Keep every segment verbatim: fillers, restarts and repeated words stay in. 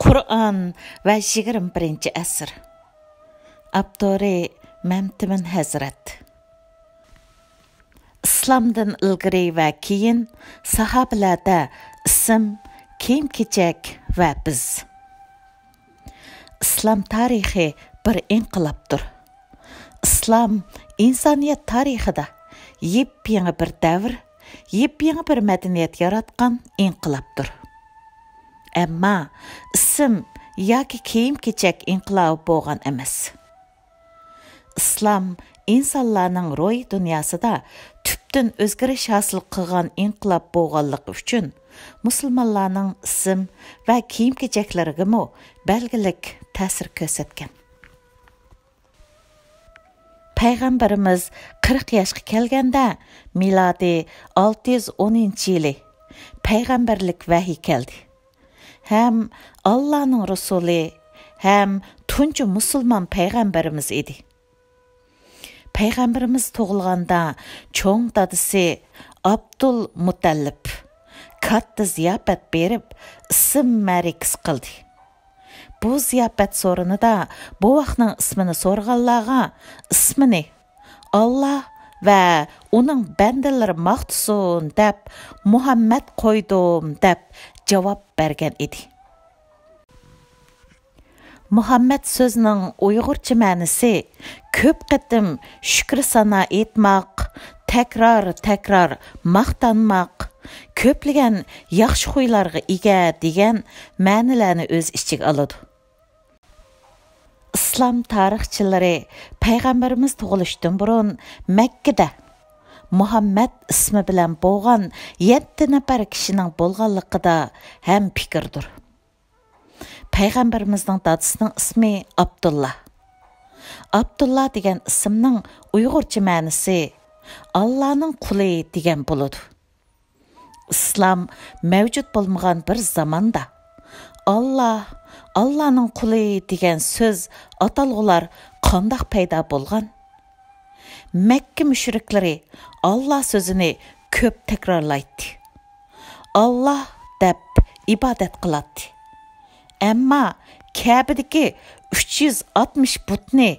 قۇرئان ۋە يىگىرمە بىرىنچى ئەسىر. ئاپتورى مەمتىمىن ھەزرەت. ئىسلامدىن ئىلگىرى ۋە كېيىن ساھابىلەردە ئىسىم، كىيىم-كېچەك ۋە بىز. ئىسلام تارىخى بىر ئىنقىلابتۇر. ئىسلام ئىنسانىيەت تارىخىدا يېپيېڭى بىر دەۋر، يېپيېڭى بىر مەدەنىيەت ياراتقان ئىنقىلابتۇر. ئەمما ئىسىم ياكى كىيىم-كېچەك ئىنقىلابى بولغان ئەمەس. ئىسلام ئىنسانلارنىڭ روھىي دۇنياسىدا تۈپتىن ئۆزگىرىش ھاسىل قىلغان ئىنقىلاب بولغانلىقى ئۈچۈن، مۇسۇلمانلارنىڭ ئىسىم ۋە كىيىم-كېچەكلىرىگىمۇ بەلگىلىك تەسىر كۆرسەتكەن. پەيغەمبىرىمىز قىرىق ياشقا كەلگەندە، مىلادىي ئالتە يۈز ئونىنچى يىلى پەيغەمبەرلىك ۋەھىي كەلدى. ھەم ئاللانىڭ رۇسۇلى، ھەم تۇنجى مۇسۇلمان پەيغەمبىرىمىز ئىدى. پەيغەمبىرىمىز تۇغۇلغاندا چوڭ دادىسى ئابدۇل مۇتەللىپ كاتتا زىياپەت بېرىپ، ئىسىم مەرىكىسى قىلدى. بۇ زىياپەت سورۇنىدا بوۋاقنىڭ ئىسمىنى سورىغانلارغا ئىسمىنى «ئاللا ۋە ئۇنىڭ بەندىلىرى ماختىسۇن» دەپ، «مۇھەممەد قويدۇم» دەپ جاۋاب بەرگەن ئىدى. مۇھەممەد سۆزىنىڭ ئۇيغۇرچە مەنىسى كۆپ قېتىم شۈكرى سانا ئېيتماق، تەكرار-تەكرار ماختانماق، كۆپلىگەن ياخشى خۇيلارغا ئىگە دېگەن مەنىلەرنى ئۆز ئىچىگە ئالىدۇ. ئىسلام تارىخچىلىرى پەيغەمبىرىمىز تۇغۇلۇشتىن بۇرۇن مەككىدە مۇھەممەد ئىسمى بىلەن بولغان يەتتە نەپەر كىشىنىڭ بولغانلىقىدا ھەمپىكىردۇر. پەيغەمبىرىمىزنىڭ دادىسىنىڭ ئىسمى ئابدۇللا. ئابدۇللا دېگەن ئىسىمنىڭ ئۇيغۇرچە مەنىسى «ئاللانىڭ قۇلى» دېگەن بولىدۇ. ئىسلام مەۋجۇت بولمىغان بىر زاماندا «ئاللا، ئاللانىڭ قۇلى» دېگەن سۆز، ئاتالغۇلار قانداق پەيدا بولغان؟ مەككە مۇشرىكلىرى «ئاللا» سۆزىنى كۆپ تەكرارلايتتى. «ئاللا» دەپ ئىبادەت قىلاتتى. ئەمما كەبىدىكى ئۈچ يۈز ئاتمىش بۇتنى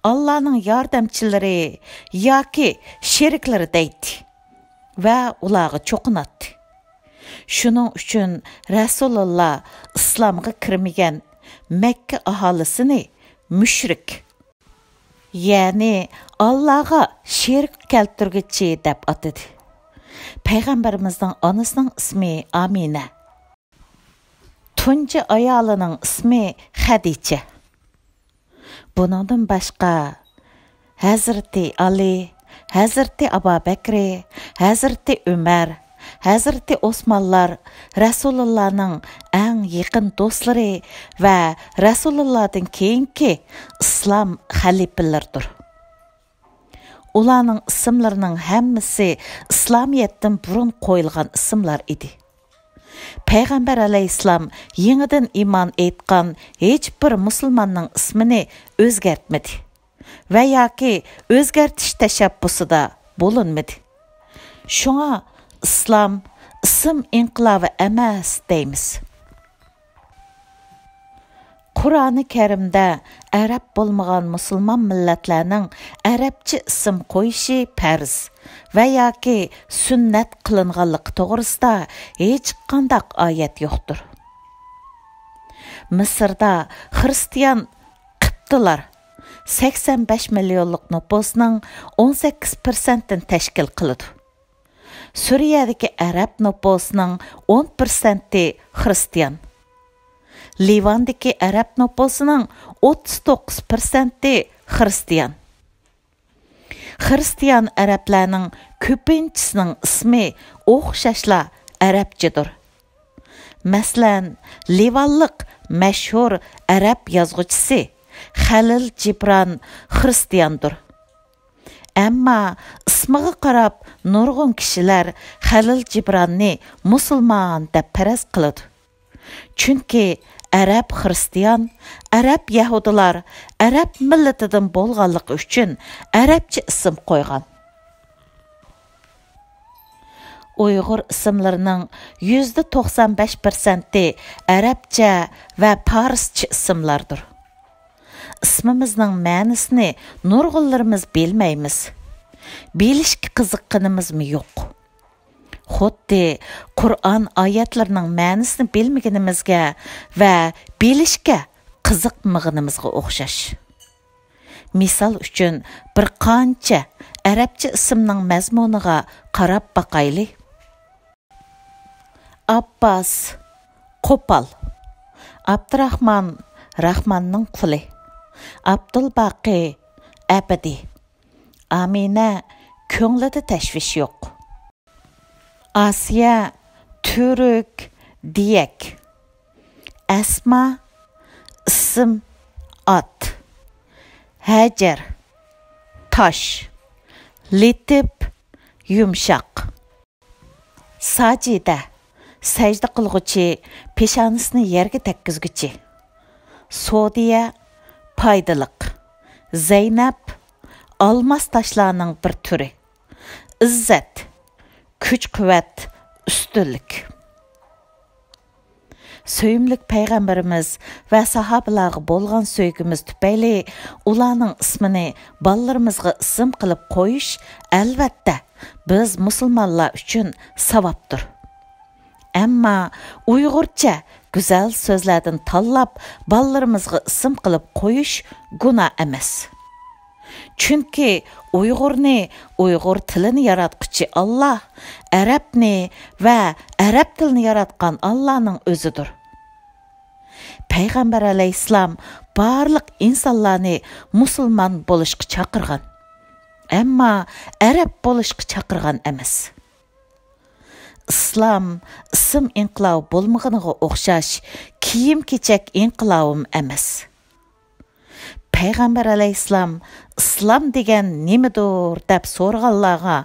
«ئاللانىڭ ياردەمچىلىرى» ياكى «شېرىكلىرى» دەيتتى ۋە ئۇلارغا چوقۇناتتى. شۇنىڭ ئۈچۈن رەسۇلۇللا ئىسلامغا كىرمىگەن مەككە ئاھالىسىنى مۇشرىك، يەنى «ئاللاغا شېرىك كەلتۈرگۈچى» دەپ ئاتىدى. پەيغەمبىرىمىزنىڭ ئانىسىنىڭ ئىسمى ئامىنە. تۇنجى ئايالىنىڭ ئىسمى خەدىچە. بۇنىڭدىن باشقا، ھەزرىتى ئالى، ھەزرىتى ئابابەكرى، ھەزرىتى ئۆمەر، ھەزرىتى ئوسمانلار رەسۇلۇللانىڭ ئەڭ يېقىن دوستلىرى ۋە رەسۇلۇللادىن كېيىنكى ئىسلام خەلىپىلىرىدۇر. ئۇلارنىڭ ئىسىملىرىنىڭ ھەممىسى ئىسلامىيەتتىن بۇرۇن قويۇلغان ئىسىملار ئىدى. پەيغەمبەر ئەلەيھىسسالام يېڭىدىن ئىمان ئېيتقان ھېچبىر مۇسۇلماننىڭ ئىسمىنى ئۆزگەرتمىدى ۋە ياكى ئۆزگەرتىش تەشەببۇسىدا بولۇنمىدى. شۇڭا ئىسلام ئىسىم ئىنقىلابى ئەمەس دەيمىز. قۇرئانى كەرىمدە ئەرەب بولمىغان مۇسۇلمان مىللەتلەرنىڭ ئەرەبچە ئىسىم قويۇشى پەرز ۋە ياكى سۈننەت قىلىنغانلىقى توغرىسىدا ھېچقانداق ئايەت يوقتۇر. مىسىردا خىرىستىيان قىپتىلار سەكسەن بەش مىليونلۇق نوپۇسنىڭ ئون سەككىز پىرسەنتىنى تەشكىل قىلىدۇ. سۈرىيەدىكى ئەرەب نوپۇسىنىڭ ئون پىرسەنتى خىرىستىيان. لىۋاندىكى ئەرەب نوپۇسىنىڭ ئوتتۇز توققۇز پىرسەنتى خىرىستىيان. خىرىستىيان ئەرەبلەرنىڭ كۆپىنچىسىنىڭ ئىسمى ئوخشاشلا ئەرەبچىدۇر. مەسىلەن، لىۋانلىق مەشھۇر ئەرەب يازغۇچىسى خەلىل جىبران خىرىستىياندۇر. ئەمما ئىسمىغا قاراپ نۇرغۇن كىشىلەر خەلىل جىبراننى مۇسۇلمان دەپ پەرەز قىلىدۇ. چۈنكى ئەرەب خىرىستىيان، ئەرەب يەھۇدىيلار ئەرەب مىللىتىدىن بولغانلىقى ئۈچۈن ئەرەبچە ئىسىم قويغان. ئۇيغۇر ئىسىملىرىنىڭ يۈزدە توقسان بەش پىرسەنتى ئەرەبچە ۋە پارسچە ئىسىملاردۇر. ئىسمىمىزنىڭ مەنىسىنى نۇرغۇنلىرىمىز بىلمەيمىز. بىلىشكە قىزىققىنىمىزمۇ يوق. خۇددى قۇرئان ئايەتلىرىنىڭ مەنىسىنى بىلمىگىنىمىزگە ۋە بىلىشكە قىزىقمىغىنىمىزغا ئوخشاش. مىسال ئۈچۈن، بىر قانچە ئەرەبچە ئىسىمنىڭ مەزمۇنىغا قاراپ باقايلى. ئابباس، قوپال. ئابدۇراخمان، راخماننىڭ قۇلى. ئابدۇلباقى، ئەبەدىي. ئامىنە، كۆڭلىدە تەشۋىش يوق. ئاسىيە، تۈرۈك، دىيەك. ئەسما، ئىسىم، ئات. ھەجەر، تاش. لىتىپ، يۇمشاق. ساجىدە، سەجدە قىلغۇچى، پېشانىسىنى يەرگە تەگكۈزگۈچى. سودىيە، پايدىلىق. زەينەپ، ئالماس تاشلارنىڭ بىر تۈرى. ئىززەت، كۈچ-قۇۋۋەت، ئۈستۈنلۈك. سۆيۈملۈك پەيغەمبىرىمىز ۋە ساھابىلارغا بولغان سۆيگۈمىز تۈپەيلى ئۇلارنىڭ ئىسمىنى بالىلىرىمىزغا ئىسىم قىلىپ قويۇش، ئەلۋەتتە، بىز مۇسۇلمانلار ئۈچۈن ساۋابتۇر. ئەمما ئۇيغۇرچە گۈزەل سۆزلەردىن تاللاپ بالىلىرىمىزغا ئىسىم قىلىپ قويۇش گۇناھ ئەمەس. چۈنكى ئۇيغۇرنى، ئۇيغۇر تىلىنى ياراتقۇچى ئاللا، ئەرەبنى ۋە ئەرەب تىلىنى ياراتقان ئاللانىڭ ئۆزىدۇر. پەيغەمبەر ئەلەيھىسسالام بارلىق ئىنسانلارنى مۇسۇلمان بولۇشقا چاقىرغان، ئەمما ئەرەب بولۇشقا چاقىرغان ئەمەس. ئىسلام ئىسىم ئىنقىلابى بولمىغىنىغا ئوخشاش، كىيىم-كېچەك ئىنقىلابىمۇ ئەمەس. پەيغەمبەر ئەلەيھىسسالام «ئىسلام دېگەن نېمىدۇر؟» دەپ سورىغانلارغا،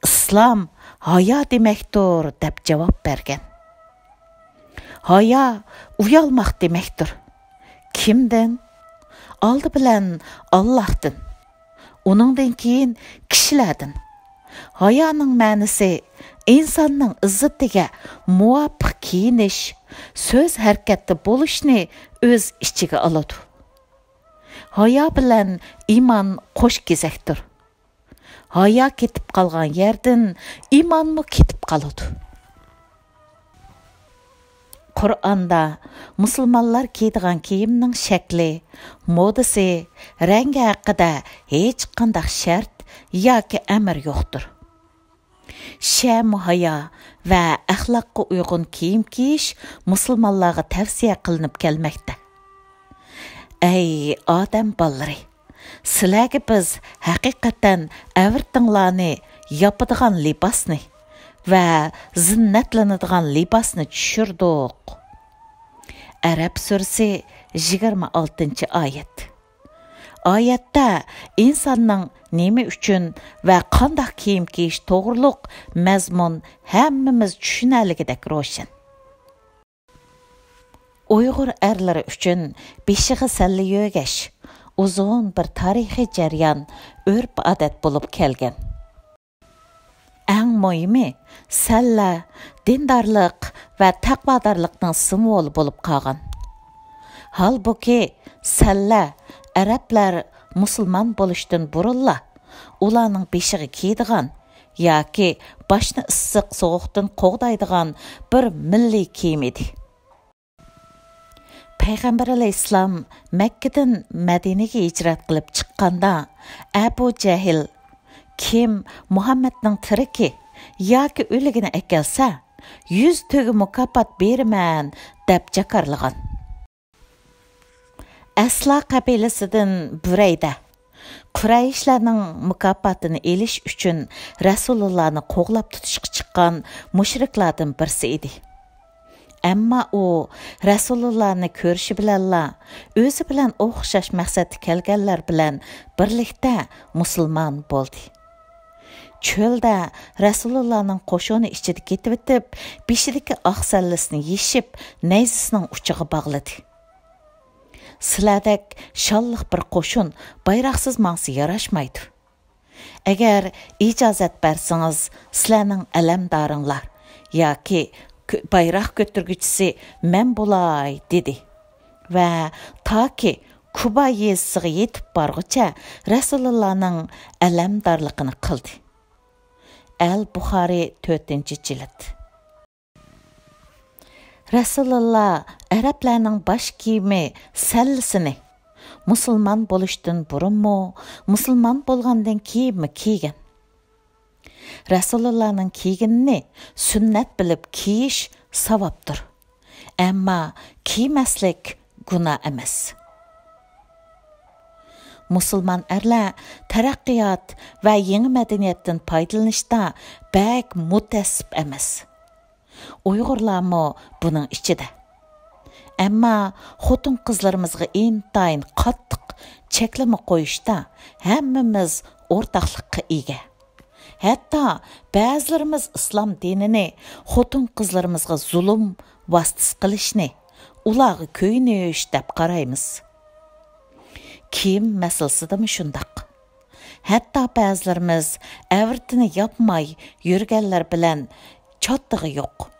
«ئىسلام ھايا دېمەكتۇر» دەپ جاۋاب بەرگەن. ھايا ئۇيالماق دېمەكتۇر. كىمدىن؟ ئالدى بىلەن ئاللاھتىن. ئۇنىڭدىن كېيىن كىشىلەردىن. ھايانىڭ مەنىسى ئىنساننىڭ ئىززىتىگە مۇۋاپىق كىيىنىش، سۆز ھەرىكەتتە بولۇشنى ئۆز ئىچىگە ئالىدۇ. ھايا بىلەن ئىمان قوش كېزەكتۇر. ھايا كېتىپ قالغان يەردىن ئىمانمۇ كېتىپ قالىدۇ. قۇرئاندا مۇسۇلمانلار كىيىدىغان كىيىمنىڭ شەكلى، مودىسى، رەڭگى ھەققىدە ھېچقانداق شەرت ياكى ئەمىر يوقتۇر. شەمۇ ھايا ۋە ئەخلاققا ئۇيغۇن كىيىم كىيىش مۇسۇلمانلارغا تەۋسىيە قىلىنىپ كەلمەكتە. ئەي ئادەم بالىلىرى! سىلەرگە بىز ھەقىقەتەن ئەۋرىتىڭلارنى ياپىدىغان لىباسنى ۋە زىننەتلىنىدىغان لىباسنى چۈشۈردۇق. ئەرەب سۈرىسى، يىگىرمە ئالتىنچى ئايەت. ئايەتتە ئىنساننىڭ نېمە ئۈچۈن ۋە قانداق كىيىم كىيىش توغرۇلۇق مەزمۇن ھەممىمىز چۈشىنەلىگۈدەك روشەن. ئۇيغۇر ئەرلىرى ئۈچۈن بېشىغا سەللە يۆگەش ئۇزۇن بىر تارىخىي جەريان، ئۆرپ-ئادەت بولۇپ كەلگەن. ئەڭ مۇھىمى، سەللە دىندارلىق ۋە تەقۋادارلىقنىڭ سىمۋولى بولۇپ قالغان. ھالبۇكى، سەللە ئەرەبلەر مۇسۇلمان بولۇشتىن بۇرۇنلا ئۇلارنىڭ بېشىغا كىيىدىغان ياكى باشنى ئىسسىق سوغۇقتىن قوغدايدىغان بىر مىللىي كىيىم ئىدى. پەيغەمبەر ئەلەيھىسسالام مەككىدىن مەدىنىگە ھىجرەت قىلىپ چىققاندا، ئەبۇ جەھىل، «كىم مۇھەممەدنىڭ تىرىكى ياكى ئۆلۈكىنى ئەكەلسە، يۈز تۆگە مۇكاپات بېرىمەن» دەپ جاكارلىغان. ئەسلا قەبىلىسىدىن بۇرەيدە، قۇرەيشلەرنىڭ مۇكاپاتىنى ئېلىش ئۈچۈن رەسۇلۇللانى قوغلاپ تۇتۇشقا چىققان مۇشرىكلاردىن بىرسى ئىدى. ئەمما ئۇ رەسۇلۇللانى كۆرۈشى بىلەنلا، ئۆزى بىلەن ئوخشاش مەقسەتتە كەلگەنلەر بىلەن بىرلىكتە مۇسۇلمان بولدى. چۆلدە رەسۇلۇللانىڭ قوشۇنى ئىچىدە كېتىۋېتىپ، بېشىدىكى ئاق سەللىسىنى يېشىپ، نەيزىسىنىڭ ئۇچىغا باغلىدى. سىلەردەك شانلىق بىر قوشۇن بايراقسىز ماڭسا ياراشمايدۇ. «ئەگەر ئىجازەت بەرسىڭىز، سىلەرنىڭ ئەلەمدارىڭلار ياكى كۆ-، بايراق كۆتۈرگۈچىسى مەن بولاي» دېدى. ۋە تاكى كۇبا يېزىسىغا يېتىپ بارغۇچە رەسۇلۇللانىڭ ئەلەمدارلىقىنى قىلدى. ئەل بۇخارى، تۆتىنچى جىلد. رەسۇلۇللا ئەرەبلەرنىڭ باش كىيىمى سەللىسىنى مۇسۇلمان بولۇشتىن بۇرۇنمۇ، مۇسۇلمان بولغاندىن كېيىنمۇ كىيگەن. رەسۇلۇللانىڭ كىيگىنىنى سۈننەت بىلىپ كىيىش ساۋابتۇر. ئەمما كىيمەسلىك گۇناھ ئەمەس. مۇسۇلمان ئەرلەر تەرەققىيات ۋە يېڭى مەدەنىيەتتىن پايدىلىنىشتا بەك مۇتەئەسسىپ ئەمەس. ئۇيغۇرلارمۇ بۇنىڭ ئىچىدە. ئەمما خوتۇن-قىزلىرىمىزغا ئىنتايىن قاتتىق چەكلىمە قويۇشتا ھەممىمىز ئورتاقلىققا ئىگە. ھەتتا بەزىلىرىمىز ئىسلام دىنىنى خوتۇن-قىزلىرىمىزغا زۇلۇم ۋاسىتىسى قىلىشنى، ئۇلارغا كۆيۈنۈش دەپ قارايمىز. كىيىم مەسىلىسىدىمۇ شۇنداق. ھەتتا بەزىلىرىمىز ئەۋرىتىنى ياپماي يۈرگەنلەر بىلەن چاتىقى يوق،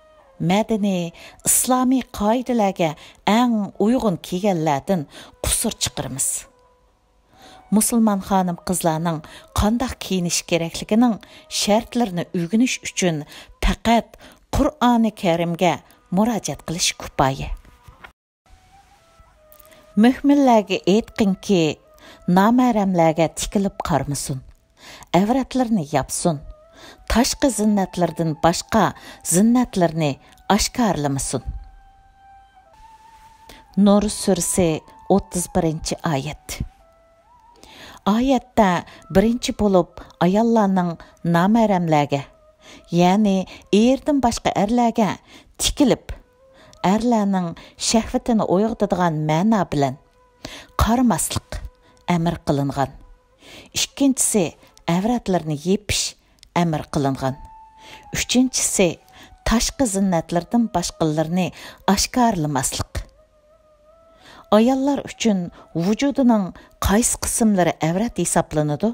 مەدەنىي، ئىسلامىي قائىدىلەرگە ئەڭ ئۇيغۇن كىيگەنلەردىن قۇسۇر چىقىرىمىز. مۇسۇلمان خانىم-قىزلارنىڭ قانداق كىيىنىشى كېرەكلىكىنىڭ شەرتلىرىنى ئۆگىنىش ئۈچۈن پەقەت قۇرئانى كەرىمگە مۇراجىئەت قىلىش كۇپايە. مۆمىنلەرگە ئېيتقىنكى، نامەھرەملەرگە تىكىلىپ قارىمىسۇن، ئەۋرەتلىرىنى ياپسۇن، تاشقى زىننەتلىرىدىن باشقا زىننەتلىرىنى ئاشكارىلىمىسۇن. نۇر سۈرىسى، ئوتتۇز بىرىنچى ئايەت. ئايەتتە بىرىنچى بولۇپ ئاياللارنىڭ نامەھرەملەرگە، يەنى ئېرىدىن باشقا ئەرلەرگە تىكىلىپ، ئەرلەرنىڭ شەھۋىتىنى ئويغىتىدىغان مەنا بىلەن قارىماسلىق ئەمر قىلىنغان. ئىككىنچىسى، ئەۋرەتلىرىنى يېپىش ئەمر قىلىنغان. ئۈچىنچىسى، تاشقى زىننەتلىرىدىن باشقىلىرىنى ئاشكارىلىماسلىق. ئاياللار ئۈچۈن ۋۇجۇدىنىڭ قايسى قىسىملىرى ئەۋرەت ھېسابلىنىدۇ؟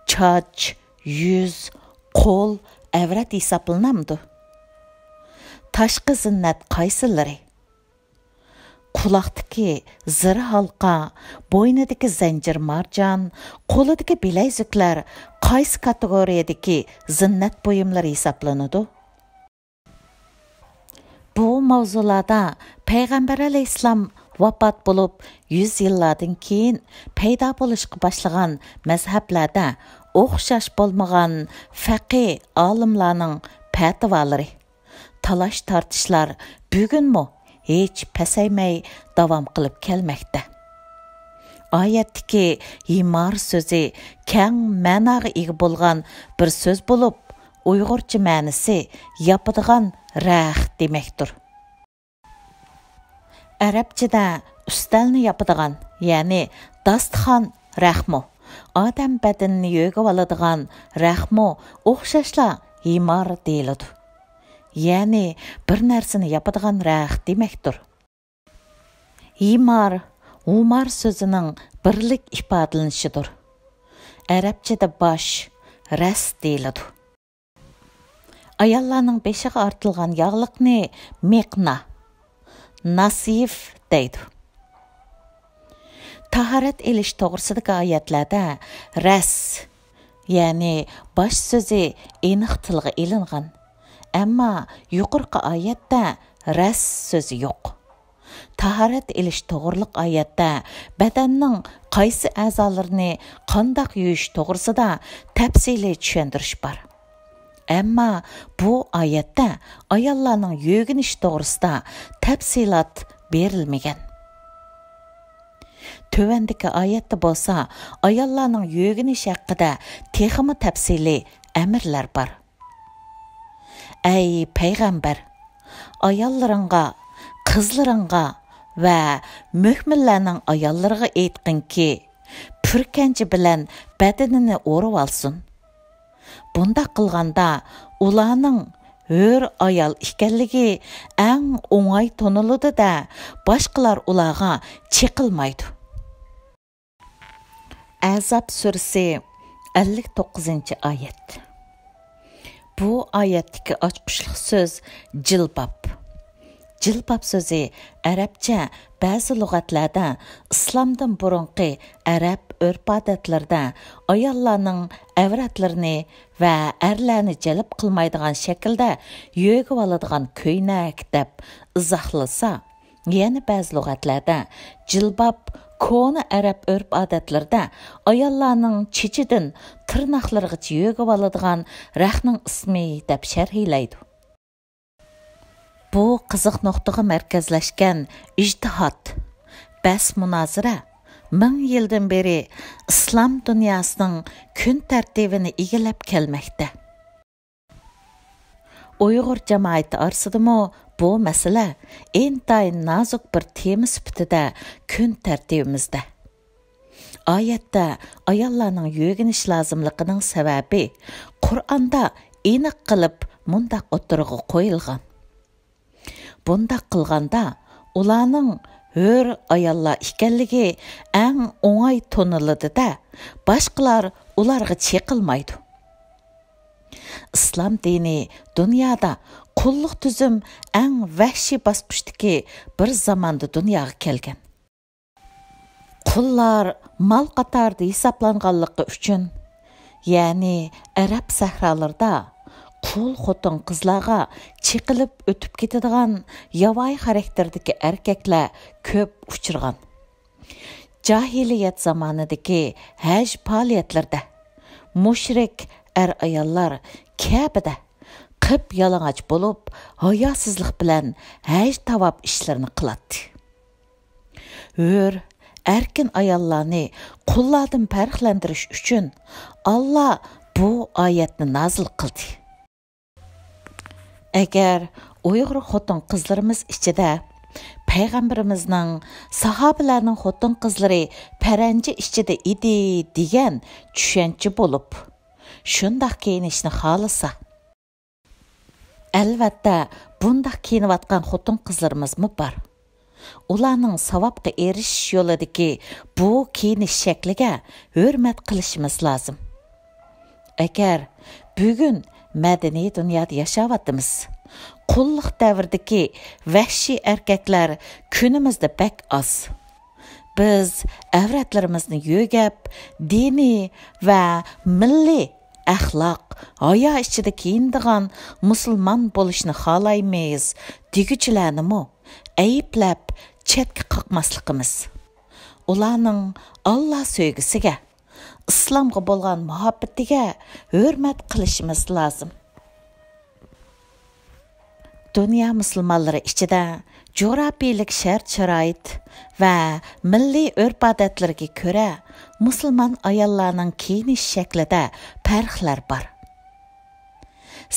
چاچ، يۈز، قول ئەۋرەت ھېسابلىنامدۇ؟ تاشقى زىننەت قايسىلىرى؟ قۇلاقتىكى زىر ھالقا، بوينىدىكى زەنجىر مارجان، قولىدىكى بىلەيزۈكلەر قايسى كاتېگورىيەدىكى زىننەت بۇيۇملىرى ھېسابلىنىدۇ؟ بۇ ماۋزۇلاردا پەيغەمبەر ئەلەيھىسسالام ۋاپات بولۇپ يۈز يىللاردىن كېيىن پەيدا بولۇشقا باشلىغان مەزھەپلەردە ئوخشاش بولمىغان فەقىھ ئالىملارنىڭ پەتىۋالىرى، تالاش-تارتىشلار بۈگۈنمۇ ھېچ پەسەيمەي داۋام قىلىپ كەلمەكتە. ئايەتتىكى ھىمار سۆزى كەڭ مەناغا ئىگە بولغان بىر سۆز بولۇپ، ئۇيغۇرچە مەنىسى ياپىدىغان رەخت دېمەكتۇر. ئەرەبچىدە ئۈستەلنى ياپىدىغان، يەنى داستىخان رەخمۇ، ئادەم بەدىنىنى يۆگىۋالىدىغان رەخمۇ ئوخشاشلا ھىمار دېيىلىدۇ. يەنى بىر نەرسىنى ياپىدىغان رەخت دېمەكتۇر. ھىمار، ھۇمار سۆزىنىڭ بىرلىك ئىپادىلىنىشىدۇر. ئەرەبچىدە باش، رەس دېيىلىدۇ. ئاياللارنىڭ بېشىغا ئارتىلغان ياغلىقنى مىقنا، ناسىف دەيدۇ. تاھارەت ئېلىش توغرىسىدىكى ئايەتلەردە رەس، يەنى باش سۆزى ئېنىق تىلغا ئېلىنغان. ئەمما يۇقىرىقى ئايەتتە رەس سۆزى يوق. تاھارەت ئېلىش توغرىلىق ئايەتتە بەدەننىڭ قايسى ئەزالىرىنى قانداق يۇيۇش توغرىسىدا تەپسىلىي چۈشەندۈرۈش بار. ئەمما بۇ ئايەتتە ئاياللارنىڭ يۆگىنىشى توغرىسىدا تەپسىلات بېرىلمىگەن. تۆۋەندىكى ئايەتتە بولسا ئاياللارنىڭ يۆگىنىشى ھەققىدە تېخىمۇ تەپسىلىي ئەمىرلەر بار. ئەي پەيغەمبەر، ئاياللىرىڭغا، قىزلىرىڭغا ۋە مۆمىنلەرنىڭ ئاياللىرىغا ئېيتقىنكى، پۈركەنجە بىلەن بەدىنىنى ئورىۋالسۇن. بۇنداق قىلغاندا، ئۇلارنىڭ ھۆر ئايال ئىكەنلىكى ئەڭ ئوڭاي تونۇلىدۇ-دە، باشقىلار ئۇلارغا چېقىلمايدۇ. ئەزاب سۈرىسى، ئەللىك توققۇزىنچى ئايەت. بۇ ئايەتتىكى ئاچقۇچلۇق سۆز جىلباب. جىلباب سۆزى ئەرەبچە بەزى لۇغەتلەردە ئىسلامدىن بۇرۇنقى ئەرەب ئۆرپ-ئادەتلىرىدە ئاياللارنىڭ ئەۋرەتلىرىنى ۋە ئەرلەرنى جەلپ قىلمايدىغان شەكىلدە يۆگىۋالىدىغان كۆينەك دەپ ئىزاھلىسا، يەنە بەزى لۇغەتلەردە جىلباب كونا ئەرەب ئۆرپ-ئادەتلىرىدە ئاياللارنىڭ چېچىدىن تىرناقلىرىغىچە يۆگىۋالىدىغان رەختنىڭ ئىسمى دەپ شەرھلەيدۇ. بۇ قىزىق نۇقتىغا مەركەزلەشكەن ئىجتىھات، بەس-مۇنازىرە مىڭ يىلدىن بېرى ئىسلام دۇنياسىنىڭ كۈن تەرتىپىنى ئىگىلەپ كەلمەكتە. ئۇيغۇر جامائىتى ئارىسىدىمۇ بۇ مەسىلە ئىنتايىن نازۇك بىر تېما سۈپىتىدە كۈن تەرتىپىمىزدە. ئايەتتە ئاياللارنىڭ يۆگىنىش لازىملىقىنىڭ سەۋەبى قۇرئاندا ئېنىق قىلىپ مۇنداق ئوتتۇرىغا قويۇلغان. بۇنداق قىلغاندا، ئۇلارنىڭ ھۆر ئاياللار ئىكەنلىكى ئەڭ ئوڭاي تونۇلىدۇ-دە، باشقىلار ئۇلارغا چېقىلمايدۇ. ئىسلام دىنى دۇنيادا قۇللۇق تۈزۈم ئەڭ ۋەھشىي باسقۇچتىكى بىر زاماندا دۇنياغا كەلگەن. قۇللار مال قاتارىدا ھېسابلانغانلىقى ئۈچۈن، يەنى ئەرەب سەھرالىرىدا قۇل خوتۇن-قىزلارغا چېقىلىپ ئۆتۈپ كېتىدىغان ياۋايى خاراكتېردىكى ئەركەكلەر كۆپ ئۇچرىغان. جاھىلىيەت زامانىدىكى ھەج پائالىيەتلىرىدە مۇشرىك ئەر-ئاياللار كەبىدە قىپيالىڭاچ بولۇپ، ھاياسىزلىق بىلەن ھەج تاۋاپ ئىشلىرىنى قىلاتتى. ھۆر، ئەركىن ئاياللارنى قۇللاردىن پەرقلەندۈرۈش ئۈچۈن ئاللا بۇ ئايەتنى نازىل قىلدى. ئەگەر ئۇيغۇر خوتۇن-قىزلىرىمىز ئىچىدە پەيغەمبىرىمىزنىڭ ساھابىلەرنىڭ خوتۇن-قىزلىرى پەرەنجە ئىچىدە ئىدى دېگەن چۈشەنچە بولۇپ، شۇنداق كىيىنىشنى خالىسا، ئەلۋەتتە، بۇنداق كىيىنىۋاتقان خوتۇن-قىزلىرىمىزمۇ بار. ئۇلارنىڭ ساۋابقا ئېرىشىش يولىدىكى بۇ كىيىنىش شەكلىگە ھۆرمەت قىلىشىمىز لازىم. ئەگەر بۈگۈن مەدەنىي دۇنيادا ياشاۋاتىمىز، قۇللۇق دەۋرىدىكى ۋەھشىي ئەركەكلەر كۈنىمىزدە بەك ئاز. بىز ئەۋرەتلىرىمىزنى يۆگەپ، دىنىي ۋە مىللىي ئەخلاق، ھايا ئىچىدە كىيىنىدىغان مۇسۇلمان بولۇشنى خالايمىز دېگۈچىلەرنىمۇ ئەيىبلەپ چەتكە قاقماسلىقىمىز، ئۇلارنىڭ ئاللا سۆيگۈسىگە، ئىسلامغا بولغان مۇھەببىتىگە ھۆرمەت قىلىشىمىز لازىم. دۇنيا مۇسۇلمانلىرى ئىچىدە جۇغراپىيىلىك شەرت-شارائىت ۋە مىللىي ئۆرپ-ئادەتلىرىگە كۆرە مۇسۇلمان ئاياللارنىڭ كىيىنىش شەكلىدە پەرقلەر بار.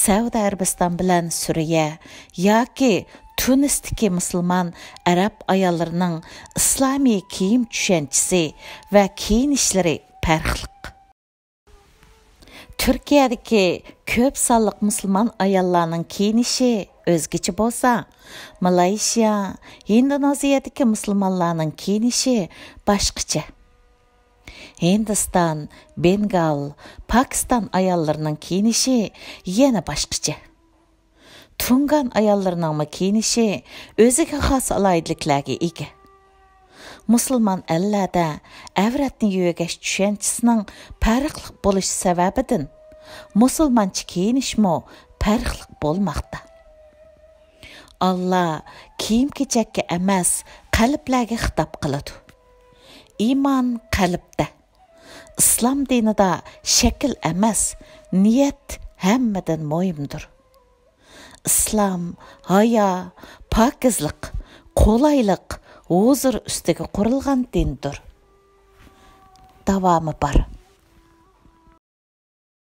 سەئۇدى ئەرەبىستان بىلەن سۈرىيە ياكى تۇنىستىكى مۇسۇلمان ئەرەب ئاياللىرىنىڭ ئىسلامىي كىيىم چۈشەنچىسى ۋە كىيىنىشلىرى پەرقلىق. تۈركىيەدىكى كۆپ سانلىق مۇسۇلمان ئاياللارنىڭ كىيىنىشى ئۆزگىچە بولسا، مالايشىيا، ھىندونېزىيەدىكى مۇسۇلمانلارنىڭ كىيىنىشى باشقىچە. ھىندىستان، بېنگال، پاكىستان ئاياللىرىنىڭ كىيىنىشى يەنە باشقىچە. تۇڭگان ئاياللىرىنىڭمۇ كىيىنىشى ئۆزىگە خاس ئالاھىدىلىكلەرگە ئىگە. مۇسۇلمان ئەللەردە ئەۋرەتنى يۆگەش چۈشەنچىسىنىڭ پەرقلىق بولۇشى سەۋەبىدىن، مۇسۇلمانچە كىيىنىشمۇ پەرقلىق بولماقتا. ئاللا كىيىم-كېچەككە ئەمەس، قەلبلەرگە خىتاب قىلىدۇ. ئىمان قەلبتە. ئىسلام دىنىدا شەكىل ئەمەس، نىيەت ھەممىدىن مۇھىمدۇر. ئىسلام ھايا، پاكىزلىق، قولايلىق، ھۇزۇر ئۈستىگە قۇرۇلغان دىندۇر. داۋامى بار.